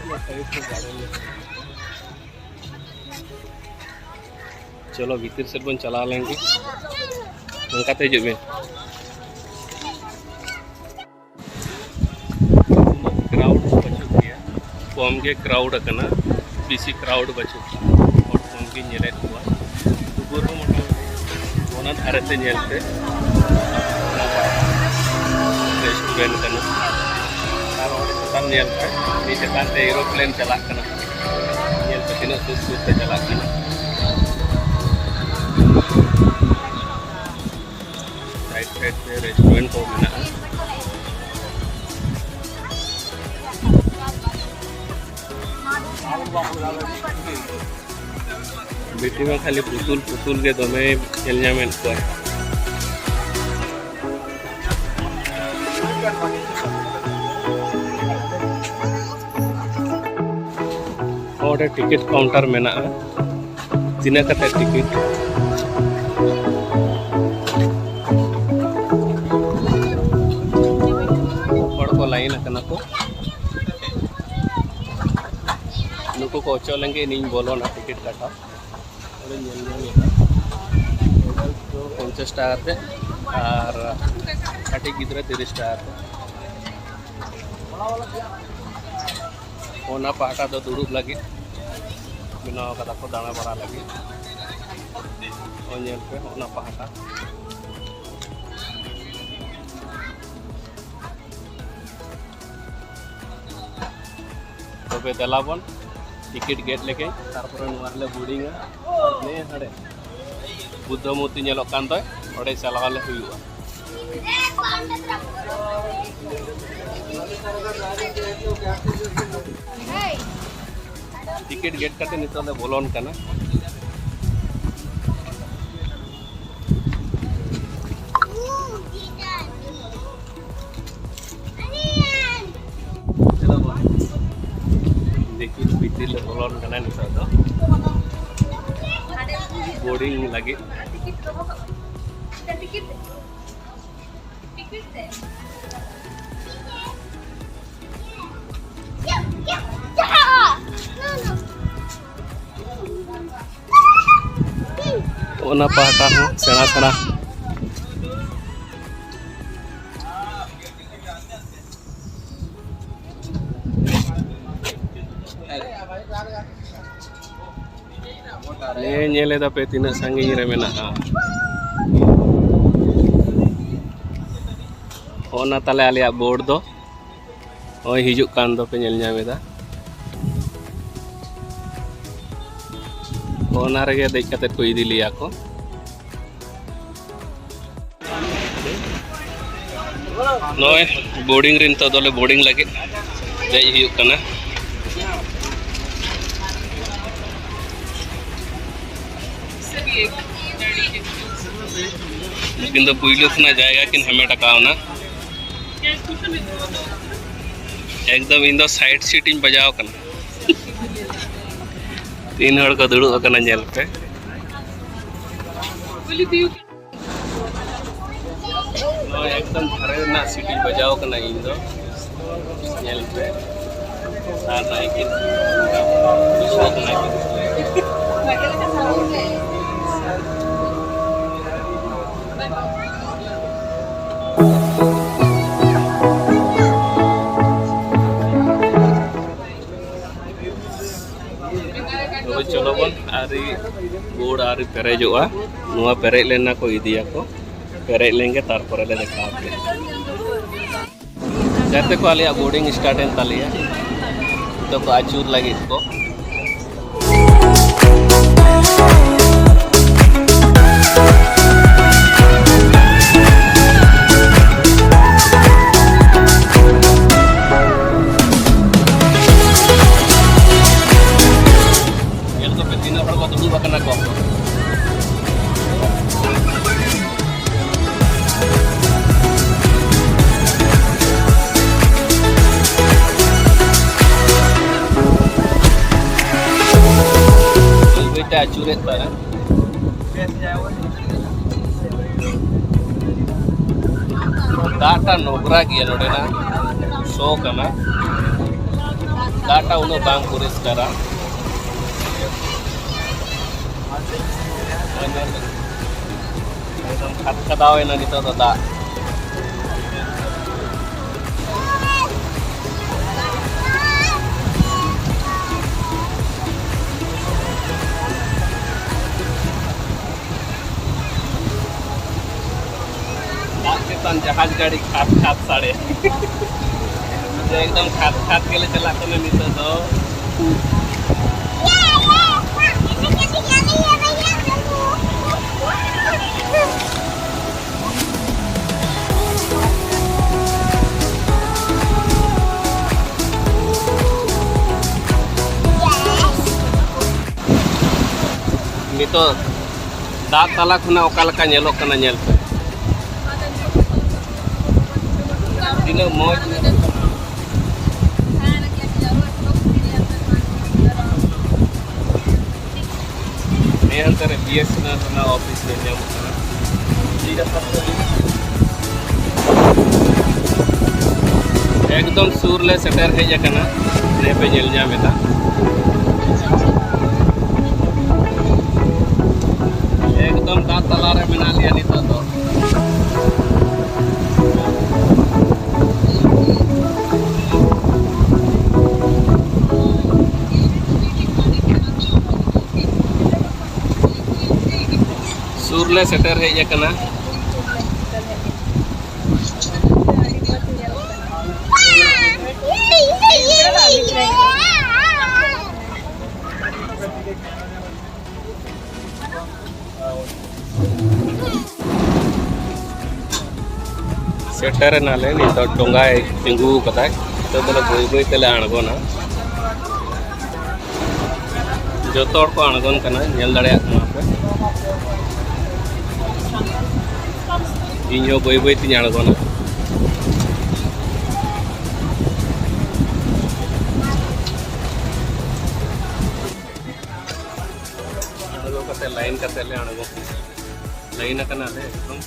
ᱚᱱᱟ side ᱨᱮ garden ᱞᱮᱠᱟ᱾ ᱪᱚᱞᱚ, ᱵᱷᱤᱛᱤᱨ ᱥᱮᱫ ᱵᱚᱱ ᱪᱟᱞᱟᱣ ᱞᱮᱱ ᱜᱮ᱾ ᱚᱱᱠᱟᱛᱮ ᱦᱤᱡᱩᱜ ᱵᱤᱱ᱾ ᱩᱱᱟᱹᱜ crowd ᱫᱚ ᱵᱟᱹᱪᱩᱜ ᱜᱮᱭᱟ, ᱠᱚᱢ ᱜᱮ crowd ᱟᱠᱟᱱᱟ, ᱵᱮᱥᱤ crowd ᱵᱟᱹᱪᱩᱜ ᱠᱚᱣᱟ, ᱦᱚᱲ ᱠᱚᱢ ᱜᱮᱧ ᱧᱮᱞᱮᱫ ᱠᱚᱣᱟ᱾ ᱫᱩᱯᱩᱨ ᱦᱚᱸ ᱢᱚᱴᱟᱢᱩᱴᱤ ᱚᱱᱟ ᱫᱷᱟᱨᱮ ᱛᱮ ᱧᱮᱞ ᱯᱮ, restaurant ᱠᱟᱱᱟ᱾ ᱟᱨ ᱚᱸᱰᱮ ᱪᱮᱛᱟᱱ ᱧᱮᱞ ᱯᱮ, ᱩᱱᱤ ᱪᱮᱛᱟᱱ ᱛᱮ aeroplane ᱪᱟᱞᱟᱜ ᱠᱟᱱᱟ, ᱧᱮᱞ ᱯᱮ ᱛᱤᱱᱟᱹᱜ ᱥᱩᱨ ᱥᱩᱨ ᱛᱮ ᱪᱟᱞᱟᱜ ᱠᱟᱱᱟ᱾ Side side ᱛᱮ restaurant ᱠᱚ ᱢᱮᱱᱟᱜᱼᱟ᱾ ᱵᱤᱴᱤ ᱢᱟ ᱠᱷᱟᱹᱞᱤ ᱯᱩᱛᱩᱞ ᱯᱩᱛᱩᱞ ᱜᱮ ᱫᱚᱢᱮ ᱧᱮᱞ ᱧᱟᱢᱮᱫ ᱠᱚᱣᱟ᱾ ᱚᱸᱰᱮ ᱴᱤᱠᱤᱴ ᱠᱟᱣᱩᱱᱴᱟᱨ ᱢᱮᱱᱟᱜᱼᱟ᱾ ᱛᱤᱱᱟᱹᱜ ᱠᱟᱛᱮ ᱴᱤᱠᱤᱴ? ᱦᱚᱲ ᱠᱚ line ᱟᱠᱟᱱᱟ ᱠᱚ᱾ ᱱᱩᱠᱩ ᱠᱚ ᱚᱪᱚᱜ ᱞᱮᱱᱜᱮ, ᱤᱧᱤᱧ ᱵᱚᱞᱚᱱᱟ ᱴᱤᱠᱤᱴ ᱠᱟᱴᱟᱣ᱾ ᱚᱸᱰᱮ ᱧᱮᱞ ᱧᱟᱢᱮᱫᱼᱟ, adult ᱫᱚ ᱯᱚᱧᱪᱟᱥ ᱴᱟᱠᱟ ᱠᱟᱛᱮ ᱟᱨ ᱠᱟᱹᱴᱤᱡ ᱜᱤᱫᱽᱨᱟᱹ ᱛᱤᱨᱤᱥ ᱴᱟᱠᱟ ᱠᱟᱛᱮ᱾ ᱚᱱᱟ ᱯᱟᱦᱴᱟ ᱫᱚ ᱫᱩᱲᱩᱵ ᱞᱟᱹᱜᱤᱫ ᱵᱮᱱᱟᱣ ᱠᱟᱫᱟ ᱠᱚ, ᱫᱟᱬᱟ ᱵᱟᱲᱟ ᱞᱟᱹᱜᱤᱫ᱾ ᱚ, ᱧᱮᱞ ᱯᱮ, ᱚᱱᱟ ᱯᱟᱦᱴᱟ᱾ ᱛᱚᱵᱮ ᱫᱮᱞᱟ ᱵᱚᱱ ᱴᱤᱠᱤᱴ ᱜᱮᱫ ᱞᱮᱜᱮ, ᱛᱟᱨᱯᱚᱨᱮ ᱱᱚᱣᱟ ᱨᱮᱞᱮ ᱵᱳᱨᱰᱤᱝᱟ᱾ ᱟᱨ ᱱᱮ ᱦᱟᱸᱰᱮ ᱵᱩᱫᱽᱫᱷᱚ ᱢᱩᱨᱛᱤ ᱧᱮᱞᱚᱜ ᱠᱟᱱ ᱫᱚ, ᱚᱸᱰᱮ ᱪᱟᱞᱟᱣ ᱞᱮ ᱦᱩᱭᱩᱜᱼᱟ᱾ ᱴᱤᱠᱤᱴ ᱜᱮᱫ ᱠᱟᱛᱮ ᱱᱤᱛᱚᱜ ᱞᱮ ᱵᱚᱞᱚᱱ ᱠᱟᱱᱟ᱾ ᱫᱮᱠᱷᱤ, ᱵᱷᱤᱛᱤᱨ ᱞᱮ ᱵᱚᱞᱚᱱ ᱠᱟᱱᱟ ᱱᱤᱛᱚᱜ ᱫᱚ ᱵᱳᱨᱰᱤᱝ ᱞᱟᱹᱜᱤᱫ᱾ ᱚᱱᱟ ᱯᱟᱦᱴᱟ ᱦᱚᱸ ᱥᱮᱬᱟ ᱥᱮᱬᱟ᱾ ᱱᱮ ᱧᱮᱞ ᱮᱫᱟ ᱯᱮ ᱛᱤᱱᱟᱹᱜ ᱥᱟᱺᱜᱤᱧ ᱨᱮ ᱢᱮᱱᱟᱜᱼᱟ᱾ ᱚᱱᱟ ᱛᱟᱞᱮ ᱟᱞᱮᱭᱟᱜ ᱵᱳᱨᱰ ᱫᱚ ᱱᱚᱜᱼᱚᱭ ᱦᱤᱡᱩᱜ ᱠᱟᱱ ᱫᱚᱯᱮ ᱧᱮᱞ ᱧᱟᱢ ᱮᱫᱟ᱾ ᱚᱱᱟ ᱨᱮᱜᱮ ᱫᱮᱡ ᱠᱟᱛᱮ ᱠᱚ ᱤᱫᱤ ᱞᱮᱭᱟ ᱠᱚ᱾ ᱱᱚᱜᱼᱚᱭ ᱵᱳᱨᱰᱤᱝ ᱨᱮ ᱱᱤᱛᱚᱜ ᱫᱚᱞᱮ ᱵᱳᱨᱰᱤᱝ ᱞᱟᱹᱜᱤᱫ ᱫᱮᱡ ᱦᱩᱭᱩᱜ ᱠᱟᱱᱟ᱾ ᱩᱱᱠᱤᱱ ᱫᱚ ᱯᱩᱭᱞᱩ ᱠᱷᱚᱱᱟᱜ ᱡᱟᱭᱜᱟ ᱠᱤᱱ ᱦᱟᱢᱮᱴ ᱟᱠᱟᱣᱱᱟ᱾ ᱮᱠᱫᱚᱢ ᱤᱧ ᱫᱚ ᱥᱟᱭᱤᱰ ᱥᱤᱴ ᱤᱧ ᱵᱟᱡᱟᱣ ᱠᱟᱱᱟ᱾ ᱛᱤᱱ ᱦᱚᱲ ᱠᱚ ᱫᱩᱲᱩᱵ ᱟᱠᱟᱱᱟ ᱧᱮᱞ ᱯᱮ᱾ ᱱᱚᱣᱟ ᱮᱠᱫᱚᱢ ᱫᱷᱟᱨᱮ ᱨᱮᱱᱟᱜ ᱥᱤᱴ ᱤᱧ ᱵᱟᱡᱟᱣ ᱠᱟᱱᱟ ᱤᱧ ᱫᱚ᱾ ᱧᱮᱞ ᱯᱮ᱾ ᱟᱨ ᱱᱟᱭᱠᱮ ᱫᱩᱲᱩᱵ ᱟᱠᱟᱱᱟᱭ᱾ ᱛᱚᱵᱮ ᱪᱚᱞᱚ ᱵᱚᱱ, ᱟᱹᱣᱨᱤ ᱜᱳᱲ ᱟᱹᱣᱨᱤ ᱯᱮᱨᱮᱡᱚᱜᱼᱟ᱾ ᱱᱚᱣᱟ ᱯᱮᱨᱮᱡ ᱞᱮᱱᱟ ᱠᱚ ᱤᱫᱤᱭᱟᱠᱚ, ᱯᱮᱨᱮᱡ ᱞᱮᱱᱜᱮ ᱛᱟᱨᱯᱚᱨᱮ ᱞᱮ ᱫᱮᱠᱷᱟᱣ ᱟᱯᱮᱭᱟ᱾ ᱜᱟᱛᱮ ᱠᱚ, ᱟᱞᱮᱭᱟᱜ ᱵᱳᱨᱰᱤᱝ ᱥᱴᱟᱨᱴ ᱮᱱ ᱛᱟᱞᱮᱭᱟ᱾ ᱱᱤᱛᱚᱜ ᱠᱚ ᱟᱹᱪᱩᱨ ᱞᱟᱹᱜᱤᱫ ᱠᱚ᱾ ᱧᱮᱞ ᱠᱚᱯᱮ ᱛᱤᱱᱟᱹᱜ ᱦᱚᱲ ᱠᱚ ᱫᱩᱲᱩᱵ ᱟᱠᱟᱱᱟ ᱠᱚ᱾ ᱟᱹᱪᱩᱨᱮᱫ ᱛᱟᱦᱮᱸᱫ᱾ ᱫᱟᱜᱴᱟ ᱱᱚᱜᱽᱨᱟ ᱜᱮᱭᱟ, ᱱᱚᱰᱮᱱᱟᱜ ᱥᱚ ᱠᱟᱱᱟ᱾ ᱫᱟᱜᱴᱟ ᱩᱱᱟᱹᱜ ᱵᱟᱝ ᱯᱚᱨᱤᱥᱠᱟᱨᱟ᱾ ᱮᱠᱫᱚᱢ ᱠᱷᱟᱫᱽ ᱠᱷᱟᱫᱟᱣ ᱮᱱᱟ ᱱᱤᱛᱚᱜ ᱫᱚ ᱫᱟᱜ᱾ ᱫᱟᱜ ᱪᱮᱛᱟᱱ ᱡᱟᱦᱟᱡᱽ ᱜᱟᱹᱰᱤ ᱠᱷᱟᱫᱽ ᱠᱷᱟᱫᱽ ᱥᱟᱰᱮ᱾ ᱮᱠᱫᱚᱢ ᱠᱷᱟᱫᱽ ᱠᱷᱟᱫᱽ ᱜᱮᱞᱮ ᱪᱟᱞᱟᱜ ᱠᱟᱱᱟ ᱱᱤᱛᱚᱜ ᱫᱚ᱾ ᱱᱤᱛᱚᱜ ᱫᱟᱜ ᱛᱟᱞᱟ ᱠᱷᱚᱱᱟᱜ ᱚᱠᱟ ᱞᱮᱠᱟ ᱧᱮᱞᱚᱜ ᱠᱟᱱᱟ, ᱧᱮᱞ ᱯᱮ᱾ ᱛᱤᱱᱟᱹᱜ ᱢᱚᱡᱽ ᱧᱮᱞᱚᱜ ᱠᱟᱱᱟ᱾ ᱱᱤᱭᱟᱹ ᱦᱟᱱᱛᱮ ᱨᱮ ᱵᱤ ᱮᱥ ᱮᱱ ᱮᱞ ᱨᱮᱱᱟᱜ ᱚᱯᱷᱤᱥ ᱧᱮᱞ ᱧᱟᱢᱚᱜ ᱠᱟᱱᱟ᱾ ᱮᱠᱫᱚᱢ ᱥᱩᱨ ᱞᱮ ᱥᱮᱴᱮᱨ ᱦᱮᱡ ᱟᱠᱟᱱᱟ᱾ ᱱᱤᱭᱟᱹ ᱯᱮ ᱧᱮᱞ ᱧᱟᱢ ᱮᱫᱟ, ᱮᱠᱫᱚᱢ ᱫᱟᱜ ᱛᱟᱞᱟᱨᱮ ᱢᱮᱱᱟᱜ ᱞᱮᱭᱟ ᱱᱤᱛᱚᱜ ᱫᱚ᱾ ᱥᱩᱨ ᱞᱮ ᱥᱮᱴᱮᱨ ᱦᱮᱡ ᱟᱠᱟᱱᱟ᱾ ᱥᱮᱴᱮᱨ ᱮᱱᱟᱞᱮ, ᱱᱤᱛᱚᱜ ᱰᱚᱸᱜᱟᱭ ᱛᱤᱸᱜᱩ ᱟᱠᱟᱫᱟᱭ᱾ ᱱᱤᱛᱚᱜ ᱫᱚᱞᱮ ᱵᱟᱹᱭ ᱵᱟᱹᱭ ᱛᱮᱞᱮ ᱟᱬᱜᱚᱱᱟ᱾ ᱡᱚᱛᱚ ᱦᱚᱲ ᱠᱚ ᱟᱬᱜᱚᱱ ᱠᱟᱱᱟ, ᱧᱮᱞ ᱫᱟᱲᱮᱭᱟᱜ ᱠᱟᱱᱟ ᱯᱮ᱾ ᱤᱧ ᱦᱚᱸ ᱵᱟᱹᱭ ᱵᱟᱹᱭ ᱛᱤᱧ ᱟᱬᱜᱚᱱᱟ᱾ ᱞᱟᱭᱤᱱ ᱠᱟᱛᱮ ᱞᱮ ᱟᱬᱜᱚ, ᱞᱟᱭᱤᱱ ᱟᱠᱟᱱᱟ ᱞᱮ ᱮᱠᱫᱚᱢ᱾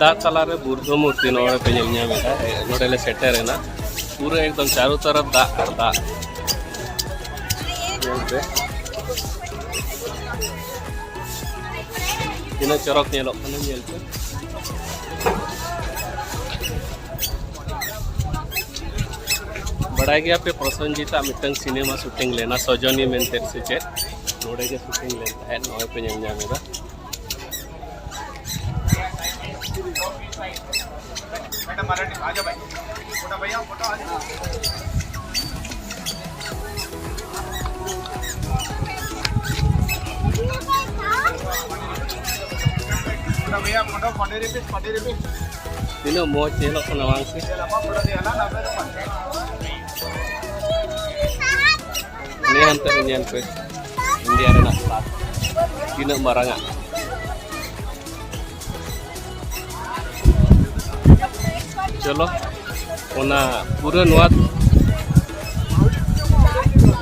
ᱫᱟᱜ ᱛᱟᱞᱟᱨᱮ ᱵᱩᱫᱫᱷᱚ ᱢᱩᱨᱛᱤ ᱱᱚᱰᱮ ᱯᱮ ᱧᱮᱞ ᱧᱟᱢ ᱮᱫᱟ᱾ ᱱᱚᱰᱮ ᱞᱮ ᱥᱮᱴᱮᱨ ᱮᱱᱟ, ᱯᱩᱨᱟᱹ ᱮᱠᱫᱚᱢ ᱪᱟᱨᱚ ᱛᱚᱨᱚᱯ ᱫᱟᱜ ᱟᱨ ᱫᱟᱜ᱾ ᱧᱮᱞ ᱯᱮ, ᱛᱤᱱᱟᱹᱜ ᱪᱚᱨᱚᱠ ᱧᱮᱞᱚᱜ ᱠᱟᱱᱟ, ᱧᱮᱞ ᱯᱮ᱾ ᱵᱟᱲᱟᱭ ᱜᱮᱭᱟ ᱯᱮ, ᱯᱨᱚᱥᱮᱱᱡᱤᱛ ᱟᱜ ᱢᱤᱫᱴᱟᱝ ᱥᱤᱱᱮᱢᱟ ᱥᱩᱴᱤᱝ ᱞᱮᱱᱟ, ᱥᱚᱡᱚᱱᱤ ᱢᱮᱱᱛᱮ ᱥᱮ ᱪᱮᱫ, ᱱᱚᱰᱮ ᱜᱮ ᱥᱩᱴᱤᱝ ᱞᱮᱱ ᱛᱟᱦᱮᱸᱫ᱾ ᱱᱚᱜᱼᱚᱭ ᱯᱮ ᱧᱮᱞ ᱧᱟᱢ ᱮᱫᱟ᱾ ᱛᱤᱱᱟᱹᱜ ᱢᱚᱡᱽ ᱧᱮᱞᱚᱜ ᱠᱟᱱᱟ ᱵᱟᱝ ᱥᱮ? ᱱᱤᱭᱟᱹ ᱦᱟᱱᱛᱮ ᱨᱮ ᱧᱮᱞ ᱯᱮ, ᱤᱱᱰᱤᱭᱟ ᱨᱮᱱᱟᱜ ᱯᱷᱞᱟᱜ ᱛᱤᱱᱟᱹᱜ ᱢᱟᱨᱟᱝ ᱟᱜ᱾ ᱪᱚᱞᱚ, ᱚᱱᱟ ᱯᱩᱨᱟᱹ ᱱᱚᱣᱟ,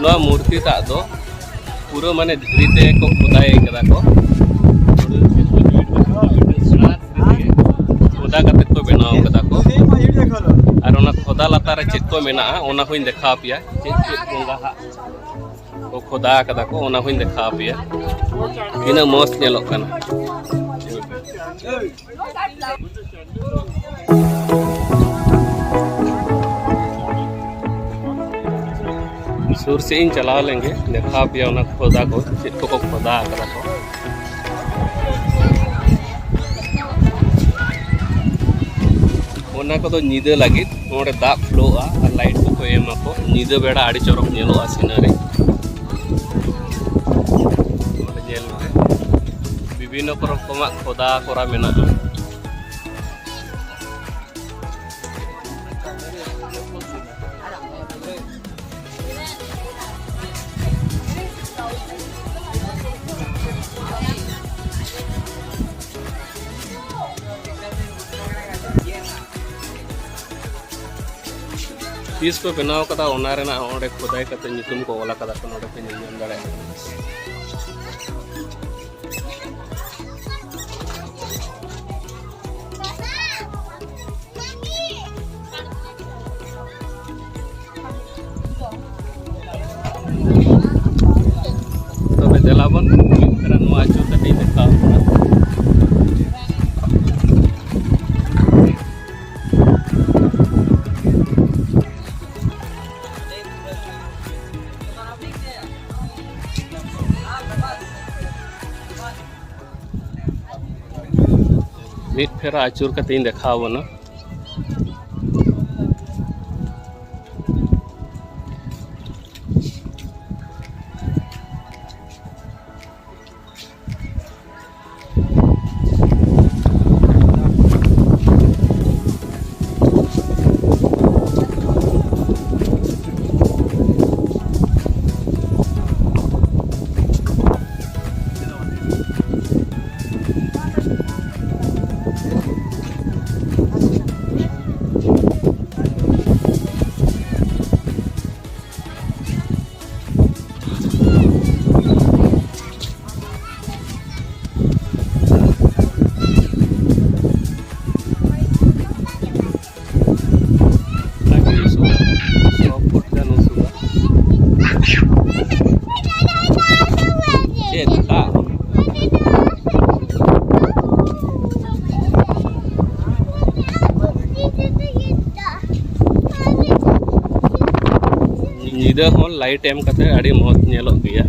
ᱱᱚᱣᱟ ᱢᱩᱨᱛᱤ ᱴᱟᱜ ᱫᱚ ᱯᱩᱨᱟᱹ ᱢᱟᱱᱮ ᱫᱷᱤᱨᱤ ᱛᱮ ᱠᱚ ᱠᱷᱚᱫᱟᱭ ᱠᱟᱫᱟ ᱠᱚ᱾ ᱠᱷᱚᱫᱟ ᱠᱟᱛᱮ ᱠᱚ ᱵᱮᱱᱟᱣ ᱠᱟᱫᱟ ᱠᱚ᱾ ᱟᱨ ᱚᱱᱟ ᱠᱷᱚᱫᱟ ᱞᱟᱛᱟᱨ ᱨᱮ ᱪᱮᱫ ᱠᱚ ᱢᱮᱱᱟᱜᱼᱟ, ᱚᱱᱟ ᱦᱚᱸᱧ ᱫᱮᱠᱷᱟᱣ ᱯᱮᱭᱟ, ᱪᱮᱫ ᱪᱮᱫ ᱵᱚᱸᱜᱟ ᱦᱟᱸᱜ ᱠᱚ ᱠᱷᱚᱫᱟ ᱠᱟᱫᱟ ᱠᱚ, ᱚᱱᱟ ᱦᱚᱸᱧ ᱫᱮᱠᱷᱟᱣ ᱯᱮᱭᱟ᱾ ᱛᱤᱱᱟᱹᱜ ᱢᱚᱡᱽ ᱧᱮᱞᱚᱜ ᱠᱟᱱᱟ᱾ ᱥᱩᱨ ᱥᱮᱫ ᱤᱧ ᱪᱟᱞᱟᱣ ᱞᱮᱱ ᱜᱮ, ᱫᱮᱠᱷᱟᱣ ᱯᱮᱭᱟ ᱚᱱᱟ ᱠᱷᱚᱫᱟ ᱠᱚ, ᱪᱮᱫ ᱠᱚᱠᱚ ᱠᱷᱚᱫᱟ ᱟᱠᱟᱫᱟ ᱠᱚ᱾ ᱚᱱᱟ ᱠᱚᱫᱚ ᱧᱤᱫᱟᱹ ᱞᱟᱹᱜᱤᱫ, ᱱᱚᱰᱮ ᱫᱟᱜ ᱯᱷᱞᱳᱜᱼᱟ ᱟᱨ ᱞᱟᱭᱤᱴ ᱠᱚᱠᱚ ᱮᱢᱟ ᱠᱚ᱾ ᱧᱤᱫᱟᱹ ᱵᱮᱲᱟ ᱟᱹᱰᱤ ᱪᱚᱨᱚᱠ ᱧᱮᱞᱚᱜᱼᱟ ᱥᱤᱱᱟᱨᱤ᱾ ᱱᱚᱰᱮ ᱧᱮᱞ ᱯᱮ, ᱵᱤᱵᱷᱤᱱᱱᱚ ᱨᱚᱠᱚᱢᱟᱜ ᱠᱷᱚᱫᱟ ᱠᱚᱨᱟ ᱢᱮᱱᱟᱜᱼᱟ᱾ ᱛᱤᱥ ᱠᱚ ᱵᱮᱱᱟᱣ ᱠᱟᱫᱟ, ᱚᱱᱟ ᱨᱮᱱᱟᱜ ᱚᱸᱰᱮ ᱠᱷᱚᱫᱟᱭ ᱠᱟᱛᱮ ᱧᱩᱛᱩᱢ ᱠᱚ ᱚᱞ ᱟᱠᱟᱫᱟ ᱠᱚ, ᱱᱚᱰᱮ ᱯᱮ ᱧᱮᱞ ᱧᱟᱢ ᱫᱟᱲᱮᱭᱟᱜ ᱠᱟᱱᱟ᱾ ᱛᱚᱵᱮ ᱫᱮᱞᱟ ᱵᱚᱱ ᱢᱤᱫ ᱯᱷᱮᱨᱟ ᱱᱚᱣᱟ ᱟᱹᱪᱩᱨ ᱠᱟᱛᱮ ᱤᱧ ᱫᱮᱠᱷᱟᱣ ᱟᱵᱚᱱᱟ᱾ ᱢᱤᱫ ᱯᱷᱮᱨᱟ ᱟᱹᱪᱩᱨ ᱠᱟᱛᱮ ᱤᱧ ᱫᱮᱠᱷᱟᱣ ᱟᱵᱚᱱᱟ᱾ ᱟᱹᱰᱤ ᱩᱥᱩᱞᱟ, ᱪᱷᱚ ᱯᱷᱩᱴ ᱜᱟᱱ ᱩᱥᱩᱞᱟ᱾ ᱪᱮᱫ ᱫᱟᱜ? ᱧᱤᱫᱟᱹ ᱦᱚᱸ ᱞᱟᱭᱤᱴ ᱮᱢ ᱠᱟᱛᱮ ᱟᱹᱰᱤ ᱢᱚᱡᱽ ᱧᱮᱞᱚᱜ ᱜᱮᱭᱟ᱾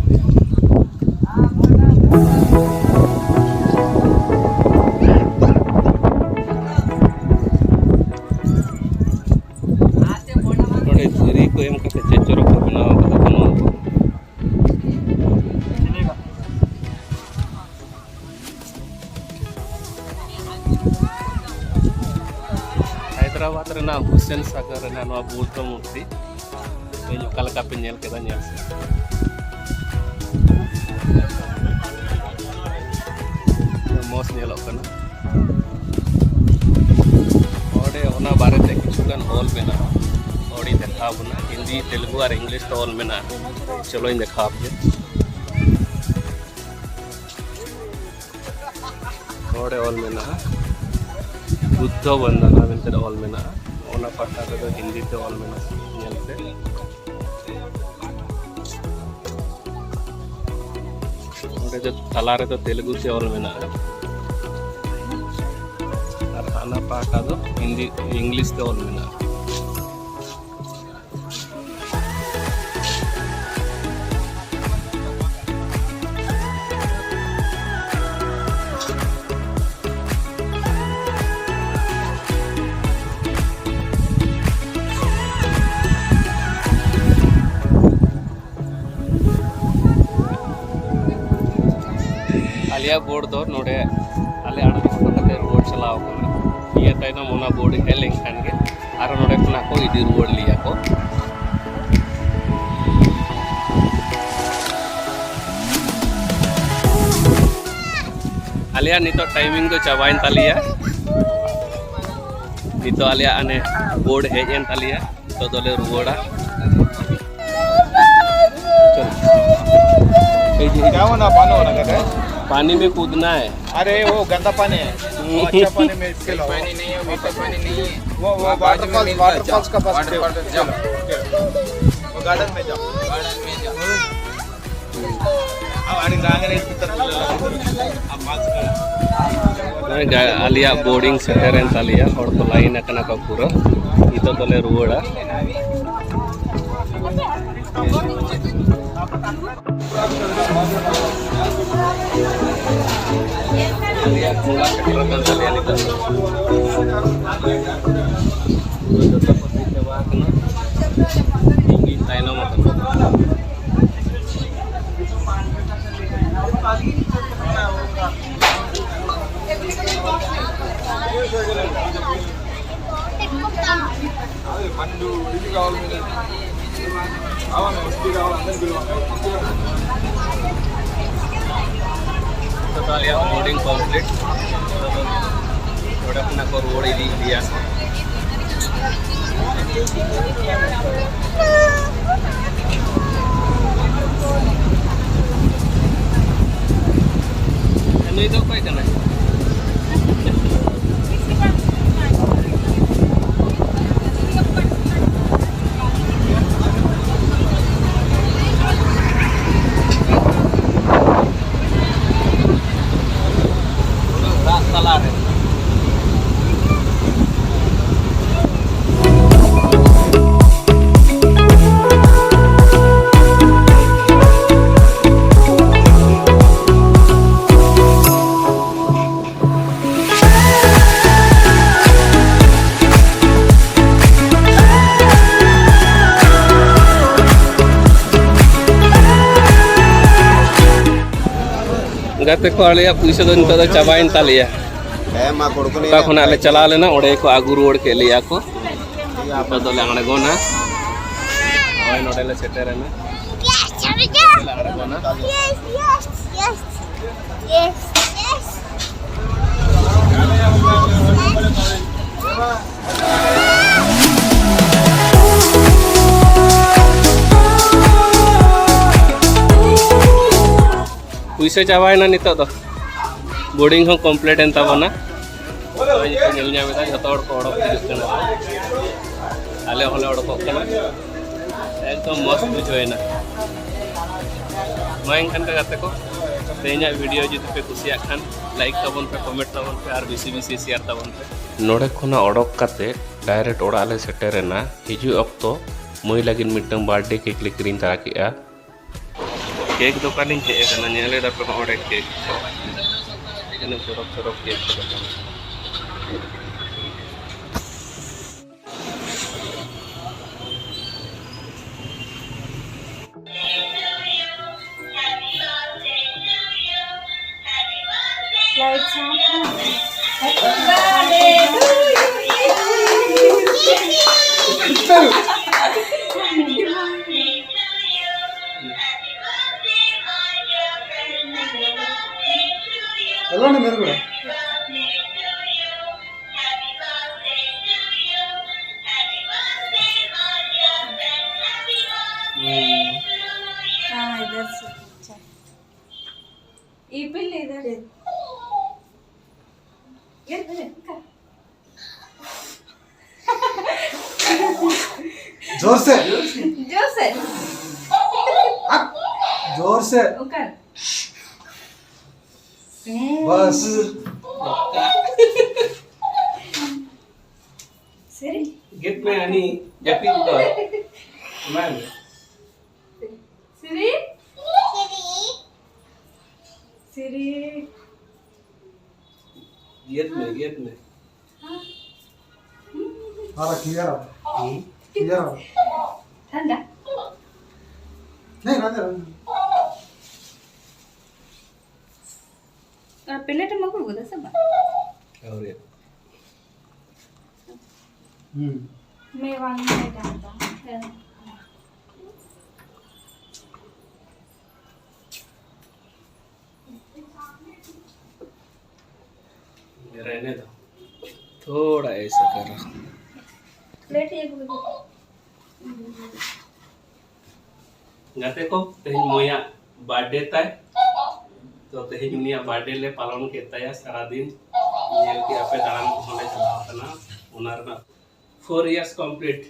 ᱱᱚᱰᱮ ᱫᱷᱤᱨᱤ ᱠᱚ ᱮᱢ ᱠᱟᱛᱮ ᱪᱮᱫ ᱪᱚᱨᱚᱠ ᱠᱚ ᱵᱮᱱᱟᱣ ᱠᱟᱫᱟ ᱠᱚ ᱱᱚᱣᱟ ᱠᱚ᱾ ᱦᱟᱭᱫᱨᱟᱵᱟᱫᱽ ᱨᱮᱱᱟᱜ ᱦᱩᱥᱮᱱ ᱥᱟᱜᱚᱨ ᱨᱮᱱᱟᱜ ᱱᱚᱣᱟ ᱵᱩᱫᱽᱫᱷᱚ ᱢᱩᱨᱛᱤ ᱛᱮᱦᱮᱧ ᱚᱠᱟ ᱞᱮᱠᱟ ᱯᱮ ᱧᱮᱞ ᱠᱮᱫᱟ, ᱧᱮᱞ ᱥᱮ᱾ ᱢᱚᱡᱽ ᱧᱮᱞᱚᱜ ᱠᱟᱱᱟ᱾ ᱚᱸᱰᱮ ᱚᱱᱟ ᱵᱟᱨᱮᱛᱮ ᱠᱤᱪᱷᱩ ᱜᱟᱱ ᱚᱞ ᱢᱮᱱᱟᱜᱼᱟ᱾ ᱦᱚᱲᱤᱧ ᱫᱮᱠᱷᱟᱣ ᱵᱚᱱᱟ, ᱦᱤᱱᱫᱤ, ᱛᱮᱞᱮᱜᱩ ᱟᱨ ᱤᱝᱞᱤᱥ ᱛᱮ ᱚᱞ ᱢᱮᱱᱟᱜᱼᱟ᱾ ᱪᱚᱞᱚᱧ ᱫᱮᱠᱷᱟᱣ ᱟᱯᱮᱭᱟ᱾ ᱱᱚᱰᱮ ᱚᱞ ᱢᱮᱱᱟᱜᱼᱟ, ᱵᱩᱫᱽᱫᱷᱚ ᱵᱚᱱᱫᱚᱱᱟ ᱢᱮᱱᱛᱮ ᱚᱞ ᱢᱮᱱᱟᱜᱼᱟ᱾ ᱚᱱᱟ ᱯᱟᱦᱴᱟ ᱨᱮᱫᱚ ᱦᱤᱱᱫᱤ ᱛᱮ ᱚᱞ ᱢᱮᱱᱟᱜᱼᱟ, ᱧᱮᱞ ᱯᱮ᱾ ᱚᱸᱰᱮ ᱫᱚ ᱛᱟᱞᱟ ᱨᱮᱫᱚ ᱛᱮᱞᱮᱜᱩ ᱛᱮ ᱚᱞ ᱢᱮᱱᱟᱜᱼᱟ, ᱟᱨ ᱦᱟᱱᱟ ᱯᱟᱦᱴᱟ ᱫᱚ ᱦᱤᱱᱫᱤ, ᱤᱝᱞᱤᱥ ᱛᱮ ᱚᱞ ᱢᱮᱱᱟᱜᱼᱟ᱾ ᱟᱞᱮᱭᱟᱜ ᱵᱳᱴ ᱫᱚ ᱱᱚᱰᱮ ᱟᱞᱮ ᱟᱬᱜᱚ ᱦᱚᱴᱚ ᱠᱟᱛᱮ ᱨᱩᱣᱟᱹᱲ ᱪᱟᱞᱟᱣ ᱠᱟᱱᱟ᱾ ᱱᱤᱭᱟᱹ ᱛᱟᱭᱱᱚᱢ ᱚᱱᱟ ᱵᱳᱴ ᱦᱮᱡ ᱞᱮᱱᱠᱷᱟᱱ ᱜᱮ ᱟᱨᱚ ᱱᱚᱰᱮ ᱠᱷᱚᱱᱟᱜ ᱠᱚ ᱤᱫᱤ ᱨᱩᱣᱟᱹᱲ ᱞᱮᱭᱟ ᱠᱚ᱾ ᱟᱞᱮᱭᱟᱜ ᱱᱤᱛᱚᱜ ᱴᱟᱭᱢᱤᱝ ᱫᱚ ᱪᱟᱵᱟᱭᱮᱱ ᱛᱟᱞᱮᱭᱟ᱾ ᱱᱤᱛᱚᱜ ᱟᱞᱮᱭᱟᱜ ᱦᱟᱱᱮ ᱵᱳᱴ ᱦᱮᱡ ᱮᱱ ᱛᱟᱞᱮᱭᱟ᱾ ᱱᱤᱛᱚᱜ ᱫᱚᱞᱮ ᱨᱩᱣᱟᱹᱲᱟ᱾ क्या होना, पानी होना कहता है? पानी में कूदना है। अरे, वो गंदा पानी है, वो अच्छा पानी में खेलो। पानी नहीं है, मीठा पानी नहीं है। वो, वो वाटरफॉल्स, वाटरफॉल्स का पास खेलो। वो गार्डन में जाओ। गार्डन में जाओ। अब आने जाने नहीं, इधर। ᱱᱚᱜᱼᱚᱭ ᱜᱟ-, ᱟᱞᱮᱭᱟᱜ ᱵᱳᱨᱰᱤᱝ ᱥᱮᱴᱮᱨᱮᱱ ᱛᱟᱞᱮᱭᱟ, ᱦᱚᱲ ᱠᱚ ᱞᱟᱭᱤᱱ ᱟᱠᱟᱱᱟ ᱠᱚ ᱯᱩᱨᱟᱹ᱾ ᱱᱤᱛᱚᱜ ᱫᱚᱞᱮ ᱨᱩᱣᱟᱹᱲᱟ᱾ ᱟᱞᱮᱭᱟᱜ ᱵᱚᱸᱜᱟ ᱥᱮᱴᱮᱨ ᱟᱠᱟᱱ ᱛᱟᱞᱮᱭᱟ ᱱᱤᱛᱚᱜ ᱫᱚ᱾ ᱯᱩᱨᱟᱹ ᱡᱚᱛᱚ ᱠᱚ ᱥᱮᱴᱮᱨ ᱪᱟᱵᱟ ᱟᱠᱟᱱᱟ᱾ ᱤᱧ ᱜᱤᱧ ᱛᱟᱭᱱᱚᱢ ᱟᱠᱟᱱᱟ᱾ ᱱᱤᱛᱚᱜ ᱫᱚ ᱟᱞᱮᱭᱟᱜ ᱵᱳᱨᱰᱤᱝ ᱠᱚᱢᱯᱞᱤᱴ᱾ ᱱᱚᱰᱮ ᱠᱷᱚᱱᱟᱜ ᱠᱚ ᱨᱩᱣᱟᱹᱲ ᱤᱫᱤᱭᱮᱫ ᱞᱮᱭᱟ᱾ ᱱᱩᱭ ᱫᱚ ᱚᱠᱚᱭ ᱠᱟᱱᱟᱭ? ᱫᱟᱜ ᱛᱟᱞᱟᱨᱮ᱾ ᱜᱟᱛᱮ ᱠᱚ, ᱟᱞᱮᱭᱟᱜ ᱯᱩᱭᱥᱟᱹ ᱫᱚ ᱱᱤᱛᱚᱜ ᱫᱚ ᱪᱟᱵᱟᱭᱮᱱ ᱛᱟᱞᱮᱭᱟ᱾ ᱦᱮᱸ, ᱢᱟ ᱠᱚᱲᱠᱚ ᱞᱟᱹᱭ ᱚᱠᱟ ᱠᱷᱚᱱᱟᱜ ᱞᱮ ᱪᱟᱞᱟᱣ ᱞᱮᱱᱟ, ᱚᱸᱰᱮ ᱠᱚ ᱟᱹᱜᱩ ᱨᱩᱣᱟᱹᱲ ᱠᱮᱫ ᱞᱮᱭᱟ ᱠᱚ᱾ ᱱᱤᱛᱚᱜ ᱫᱚᱞᱮ ᱟᱬᱜᱚᱱᱟ᱾ ᱱᱚᱜᱼᱚᱭ ᱱᱚᱰᱮ ᱞᱮ ᱥᱮᱴᱮᱨᱮᱱᱟ᱾ ᱱᱚᱰᱮ ᱞᱮ ᱟᱬᱜᱚᱱᱟ᱾ Yes, yes, yes, yes. ᱯᱩᱭᱥᱟᱹ ᱪᱟᱵᱟᱭᱮᱱᱟ ᱱᱤᱛᱚᱜ ᱫᱚ᱾ ᱵᱳᱨᱰᱤᱝ ᱦᱚᱸ ᱠᱚᱢᱯᱞᱤᱴ ᱮᱱ ᱛᱟᱵᱚᱱᱟ᱾ ᱱᱚᱜᱼᱚᱭ ᱱᱤᱛᱚᱜ ᱧᱮᱞ ᱧᱟᱢ ᱮᱫᱟ, ᱡᱷᱚᱛᱚ ᱦᱚᱲ ᱠᱚ ᱚᱰᱚᱠ ᱦᱤᱡᱩᱜ ᱠᱟᱱᱟ᱾ ᱟᱞᱮ ᱦᱚᱸᱞᱮ ᱚᱰᱚᱠᱚᱜ ᱠᱟᱱᱟ᱾ ᱮᱠᱫᱚᱢ ᱢᱚᱡᱽ ᱵᱩᱡᱷᱟᱹᱣ ᱮᱱᱟ᱾ ᱢᱟ ᱮᱱᱠᱷᱟᱱ ᱜᱟᱛᱮ ᱠᱚ, ᱛᱮᱦᱮᱧᱟᱜ ᱵᱷᱤᱰᱤᱭᱳ ᱡᱩᱫᱤ ᱯᱮ ᱠᱩᱥᱤᱭᱟᱜ ᱠᱷᱟᱱ, ᱞᱟᱭᱤᱠ ᱛᱟᱵᱚᱱ ᱯᱮ, ᱠᱚᱢᱮᱱᱴ ᱛᱟᱵᱚᱱ ᱯᱮ ᱟᱨ ᱵᱮᱥᱤ ᱵᱮᱥᱤ ᱥᱮᱭᱟᱨ ᱛᱟᱵᱚᱱ ᱯᱮ᱾ ᱱᱚᱰᱮ ᱠᱷᱚᱱᱟᱜ ᱚᱰᱚᱠ ᱠᱟᱛᱮ ᱰᱟᱭᱨᱮᱠᱴ ᱚᱲᱟᱜ ᱞᱮ ᱥᱮᱴᱮᱨ ᱮᱱᱟ᱾ ᱦᱤᱡᱩᱜ ᱚᱠᱛᱚ ᱢᱟᱹᱭ ᱞᱟᱹᱜᱤᱫ ᱢᱤᱫᱴᱟᱝ ᱵᱟᱨᱛᱷᱰᱮ ᱠᱮᱠ ᱞᱮ ᱠᱤᱨᱤᱧ ᱛᱟᱨᱟ ᱠᱮᱜᱼᱟ᱾ ᱠᱮᱠ ᱫᱚᱠᱟᱱᱤᱧ ᱦᱮᱡ ᱟᱠᱟᱱᱟ, ᱧᱮᱞ ᱮᱫᱟ ᱯᱮ ᱱᱚᱰᱮ ᱠᱮᱠ ᱠᱚ, ᱛᱤᱱᱟᱹᱜ ᱪᱚᱨᱚᱠ ᱪᱚᱨᱚᱠ ᱠᱮᱠ ᱠᱚ ᱫᱚᱠᱟᱱ᱾ ᱟᱪᱪᱷᱟ᱾ ᱤᱯᱤᱞ ᱞᱟᱹᱭ ᱫᱟᱲᱮ᱾ ᱜᱮᱫ ᱢᱮ, ᱚᱱᱠᱟ᱾ ᱡᱳᱨ ᱥᱮ᱾ ᱡᱳᱨ ᱥᱮ᱾ ᱟᱠ, ᱡᱳᱨ ᱥᱮ᱾ ᱚᱱᱠᱟ᱾ ᱵᱟᱥ᱾ ᱥᱮᱨᱮᱧ᱾ ᱜᱮᱫ ᱢᱮ ᱦᱟᱹᱱᱤ ᱡᱟᱹᱯᱤᱫ ᱫᱚ᱾ ᱮᱢᱟᱭ ᱢᱮ᱾ ᱥᱤᱨᱤ? ᱥᱤᱨᱤ᱾ ᱜᱮᱫ ᱢᱮ, ᱜᱮᱫ ᱢᱮ᱾ हाँ, क्लियर है। हम्म। क्लियर है। ठंडा। नहीं, रहने दो, रहने दो। ᱟᱨ ᱯᱞᱮᱴ ᱮᱢ ᱟᱹᱜᱩ ᱠᱟᱫᱟ ᱥᱮ ᱵᱟᱝ? ᱟᱹᱣᱨᱤ᱾ ᱦᱩᱸ᱾ ᱢᱮᱣᱟ ᱧᱟᱢ ᱠᱟᱱ ᱫᱚ᱾ ᱦᱮᱸ᱾ रहने दो। थोड़ा ऐसा करो। प्लेट ही एक बजे। ᱜᱟᱛᱮ ᱠᱚ, ᱛᱮᱦᱮᱧ ᱢᱚᱭᱟᱜ ᱵᱟᱨᱛᱷᱰᱮ ᱛᱟᱭ᱾ ᱛᱚ ᱛᱮᱦᱮᱧ ᱩᱱᱤᱭᱟᱜ ᱵᱟᱨᱛᱷᱰᱮ ᱞᱮ ᱯᱟᱞᱚᱱ ᱠᱮᱫ ᱛᱟᱭᱟ ᱥᱟᱨᱟᱫᱤᱱ᱾ ᱧᱮᱞ ᱠᱮᱜᱼᱟ ᱯᱮ, ᱫᱟᱬᱟᱱ ᱠᱚᱦᱚᱸ ᱞᱮ ᱪᱟᱞᱟᱣ ᱠᱟᱱᱟ᱾ ᱚᱱᱟ ᱨᱮᱱᱟᱜ four years complete᱾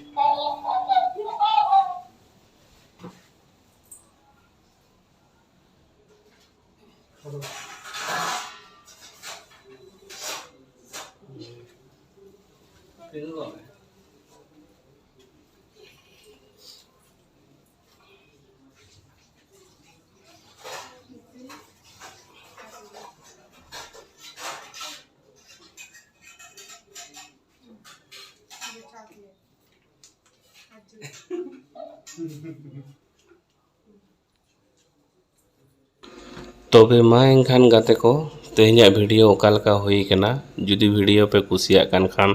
ᱛᱚᱵᱮ ᱢᱟ ᱮᱱᱠᱷᱟᱱ ᱜᱟᱛᱮ ᱠᱚ, ᱛᱮᱦᱮᱧᱟᱜ ᱵᱷᱤᱰᱤᱭᱳ ᱚᱠᱟ ᱞᱮᱠᱟ ᱦᱩᱭ ᱠᱟᱱᱟ? ᱡᱩᱫᱤ ᱵᱷᱤᱰᱤᱭᱳ ᱯᱮ ᱠᱩᱥᱤᱭᱟᱜ ᱠᱟᱱ ᱠᱷᱟᱱ,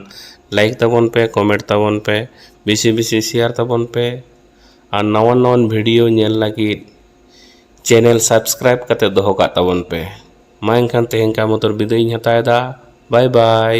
ᱞᱟᱭᱤᱠ ᱛᱟᱵᱚᱱ ᱯᱮ, ᱠᱚᱢᱮᱱᱴ ᱛᱟᱵᱚᱱ ᱯᱮ, ᱵᱮᱥᱤ ᱵᱮᱥᱤ ᱥᱮᱭᱟᱨ ᱛᱟᱵᱚᱱ ᱯᱮ, ᱟᱨ ᱱᱟᱣᱟ ᱱᱟᱣᱟᱱ ᱵᱷᱤᱰᱤᱭᱳ ᱧᱮᱞ ᱞᱟᱹᱜᱤᱫ ᱪᱮᱱᱮᱞ ᱥᱟᱵᱥᱠᱨᱟᱭᱤᱵ ᱠᱟᱛᱮ ᱫᱚᱦᱚ ᱠᱟᱜ ᱛᱟᱵᱚᱱ ᱯᱮ᱾ ᱢᱟ ᱮᱱᱠᱷᱟᱱ ᱛᱮᱦᱮᱧ ᱠᱟ ᱢᱚᱛᱚᱨ ᱵᱤᱫᱟᱹᱭ ᱤᱧ ᱦᱟᱛᱟᱣ ᱮᱫᱟ᱾ ᱵᱟᱭ ᱵᱟᱭ᱾